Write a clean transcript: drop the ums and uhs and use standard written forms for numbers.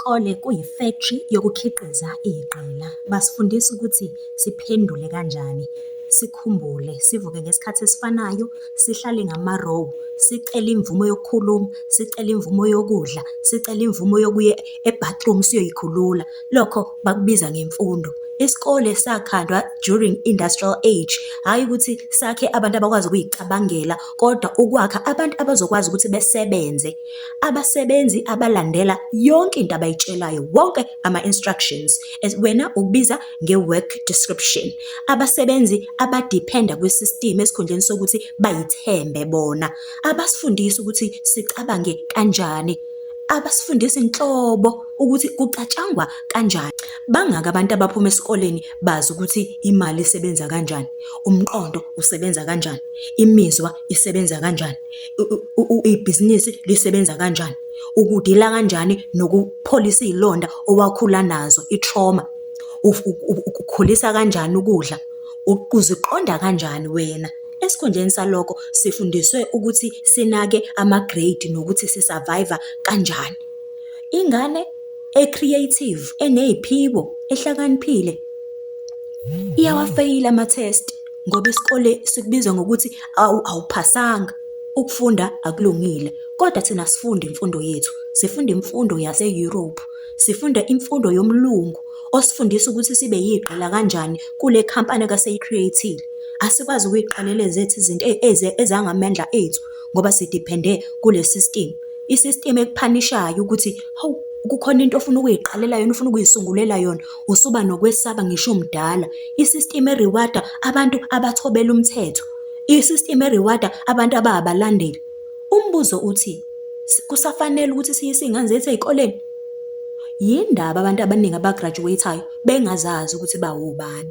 Isikole kuyi-factory yokukhiqiza iy'gqila. Basifundisa ukuthi siphendule kanjani, sikhumbule, sivuke ngesikhathi esifanayo, sihlale ngama-row, sicele imvume yokukhuluma, sicele imvume yokudla, sicele imvume yokuya e-bathroom siyoyikhulula. Lokho bakubiza ngemfundo. Isikole sakhandwa during industrial age, hhayi ukuthi sakhe abantu abakwazi ukuy'cabangela, kodwa ukwakha abantu abazokwazi ukuthi besebenze. Abasebenzi abalandela yonke into abayitshelayo, wonke ama-instructions. As wena ukubiza nge-work description. Abasebenzi abadiphenda kwi-system esikhundleni sokuthi bay'thembe bona. Abasifundisi ukuthi sicabange kanjani. Abasifundisi nhlobo ukuthi kucatshangwa kanjani. Bangaki abantu abaphuma esikoleni bazi ukuthi imali isebenza kanjani, umqondo usebenza kanjani, imizwa isebenza kanjani, ibhizinisi lisebenza kanjani, ukudila kanjani nokupholisa iy'londa owakhula nazo, i-trauma, ukukhulisa kanjani ukudla, uziqonda kanjani wena. Esikhundleni salokho sifundiswe ukuthi sinake ama-grade nokuthi si-survive-a kanjani. Ingane e-creative, eney'phiwo, ehlakaniphile iyawafeyila ama-test ngoba isikole sikubiza ngokuthi awuphasanga. Ukufunda akulungile, kodwa thina asifundi imfundo yethu, sifunda imfundo yase-Europe, sifunda imfundo yomlungu osifundisa ukuthi sibe yigqila kanjani kule khampani akaseyi-create-ile. Asikwazi ukuy'qalela ezethu izinto ezangamandla ethu ngoba sidiphende kule system. I-system ekuphanishayo ukuthi hawu, kukhona into ofuna ukuyiqalela yona, ofuna ukuy'sungulela yona, usuba nokwesaba ngisho umdala. I-system e-reward-a abantu abathobela umthetho. I-system e-reward-a abantu abawabalandeli. Umbuzo uthi, kusafanele ukuthi siyise iy'ngane zethu ey'koleni? Yini ndaba abantu abaningi aba-graduate-ayo bengazazi ukuthi bawobani?